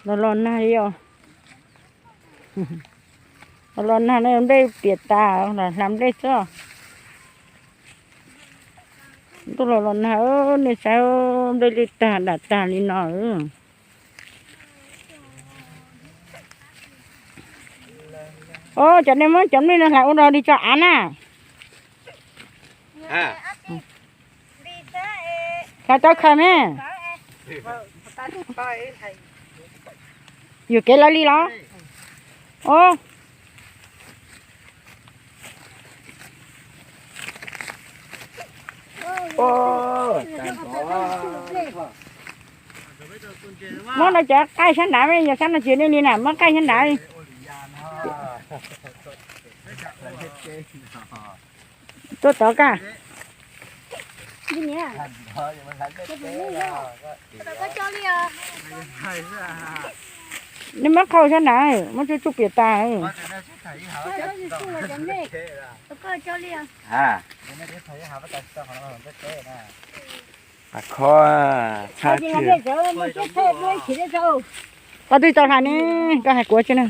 Los los nag li os. Los los nag no nplej piam tas los hla nplej xwb. Ntuj los los nag, nej saib, nplej li tag dam tag li no. Os, cov nej muab cov nplej no hlais ua rau li tso av na. Hlais tau khaws me. Yuam kev lawv li los? Os. Muab no cov qaij sab nrad, yog sab no tsis nej li na, muab qaij sab nrad. Tuaj tod kaj. Nej muab qhau sab nrad, muab tsuj tsuj piam tas. Qhov twg tau hlais ne, koj hais kuv tsi na.